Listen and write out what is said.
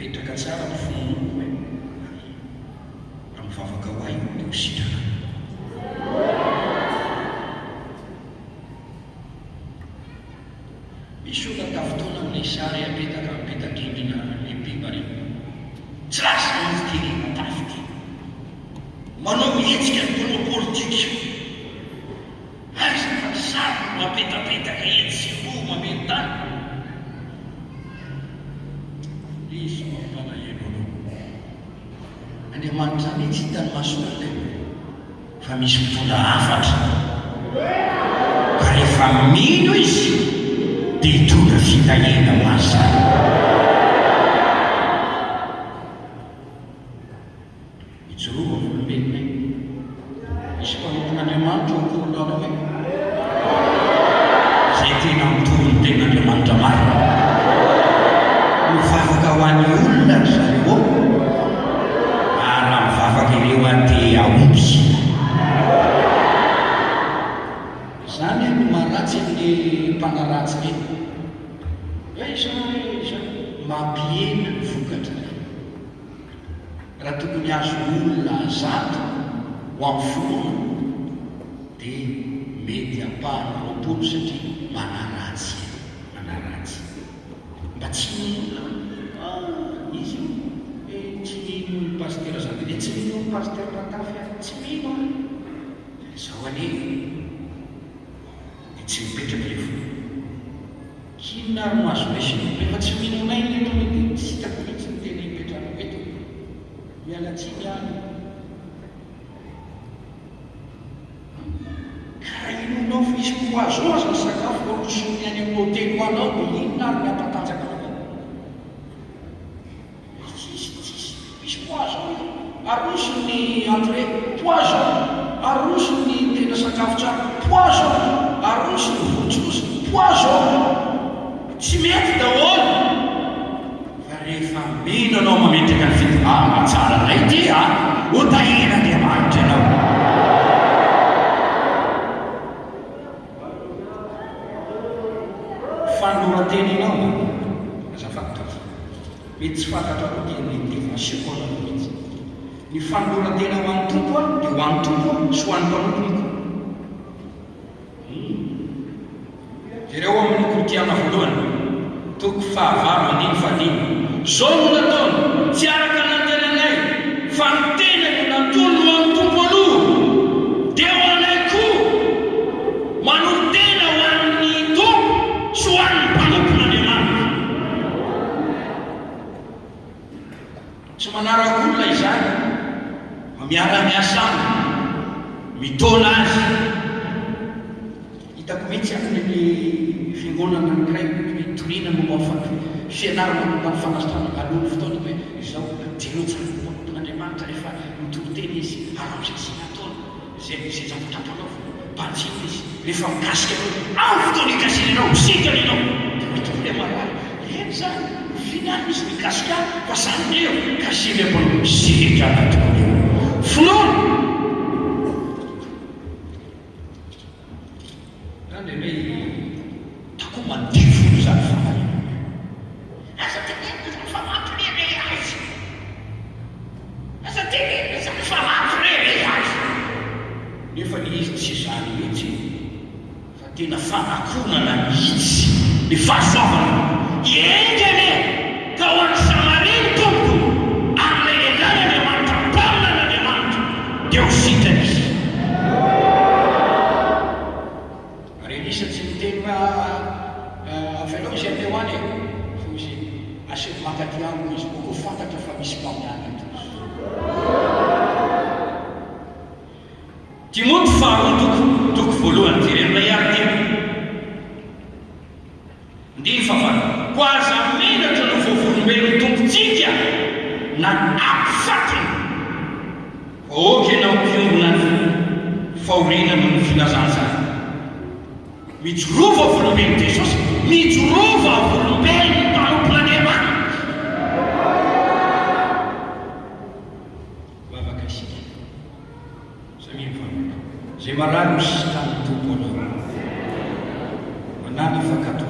Mipetraka tsara ny finoako e. Raha mivavaka ho ahy dia ho sitrana. Misy olona tafintohina amin'ilay sary apetaka amin'ny peta-drindrina lehibe ireny. Tsy lasa mihitsy ity ry Matafy ity. Manao hetsika ny mpanao politika. Aiza fa ny sary no apetapetaka etsy sy eroa mameno tany. Izy mampalahelo anao. Andriamanitra mihitsy hitan'ny mason'olona e. Fa misy mpitondra hafatra ka rehefa mino izy dia hitondra fitahiana ho azy izany. Mijoroa vavolombelona e. Misy mpanompon'Andriamanitra ao Korontana ao e. Izay tena mitory ny tenin'Andriamanitra marina. Mivavaka ho an'ny olona ry zareo ao. Ary raha mivavaka ireo aho dia hahomby. Izany no maharatsy an'le mpanaratsy ireny. Hoe izao hoe izao. Mampihena ny vokatra ireny. Raha tokony hahazo olona zato ho amin'ny finoana dia mety ampahany 20 satria manaratsy e. Manaratsy. Mba tsy mino ah izy io eh tsy mino ny pasitera zandriny eh tsy mino ny pasitera Ratafy aho tsy mino aho izao anie dia tsy mipetraka ilay finoana k'inona ary no azo raisina rehefa tsy mino anay ny eto anie dia tsy hitako mihitsy ny tena hipetrahako eto miala tsiny aho Ka raha inoanao fa hisy poison aza ny sakafo aroson'ny any amin'ny hotely ho anao dia inona ary ny hampatanjaka anao? Tsisy, tsisy. Misy poison io. Aroso ny entrée, poison. Aroso ny tena sakafo tsara, poison. Aroso ny vorontsiloza, poison. Tsy mety daholo. Fa rehefa mino anao mametraka ny fitondrana tsara anay dia ho tahian'Andriamanitra ianao. Fanoloran-tena ianao azafady tompoko. Mety tsy fantatrareo dia mety efa asehoko anareo mihitsy. Ny fanoloran-tena ho an'ny Tompo dia ho an'ny Tompo sy ho an'ny mpanompony koa. Jereo ao amin'ny Korintiana voalohany, toko fahavalo, andininy fahadimy. Izao no nataony, tsy araka ny nantenainay, fa ny tenany no natolony ho an'ny Tompo aloha, dia ho anay koa. Manolo-tena ho an'ny Tompo sy ho an'ny mpanompon'Andriamanitra. Tsy manaraka olona izany fa miara-miasa aminy, mitaona azy. Hitako mihitsy any amin'ny fiangonana anankiray nitoriana momba ny fianarana momba ny fanasitranana alohan'ny fotoana hoe izao, jereo tsara ny mpanompon'Andriamanitra rehefa mitory teny izy, araho izay tiany hataony. Izay izay zavatra ampanaovina, banjino izy, rehefa mikasika anao, amin'ny fotoana ikasihany anao, sitrana ianao, dia mety koa ilay marary, eny izany, oviana ary misy mikasika ahy, fa za no eo, kasihiny ampanao, sitrana tokoa io. Finoana! Za indraindray hitako mandevoly izany fanahy io. Aza tenenina izany fa mampirehareha azy. Aza tenenina izany fa mampirehareha azy. Nefa le izy tsy izany mihitsy fa tena fanakonana mihitsy ny fahasoavana. Enga anie ka ho any Samaria ny Tompoko ary ilay lehilahy Andriamanitra mpaminan'Andriamanitra dia ho sitrana izy. Ary Elisa tsy niteny hoe, Aa, avelao izy handeha ho any e! Fa hoy izy, Asaivo mankaty amiko izy, moa koa fantatra fa misy mpaminany eto izy. Timoty faharoa toko, toko voalohany, jereo indray ary ity. Andininy fahavalo, Koa aza menatra ny ho voavolombelon'ny Tompontsika na ampifatiny, fa aoka ianao hiombona ny fahoriana noho ny filazantsara. Mijoroa vavolombelon'i Jesosy, mijoroa vavolombelon'ny mpanompon'Andriamanitra. Vavaka isika. Samia mivavaka. Izay marary ho sitranin'ny Tompo anao. Manana fankatoavana.